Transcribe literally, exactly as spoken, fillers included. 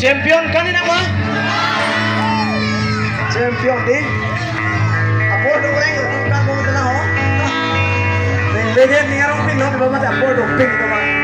Champion kan ini nama? Champion di. Apor dong reng, kan mau kena ho. Ning lege ning arong ping lo, di bawah apor dong ping, teman.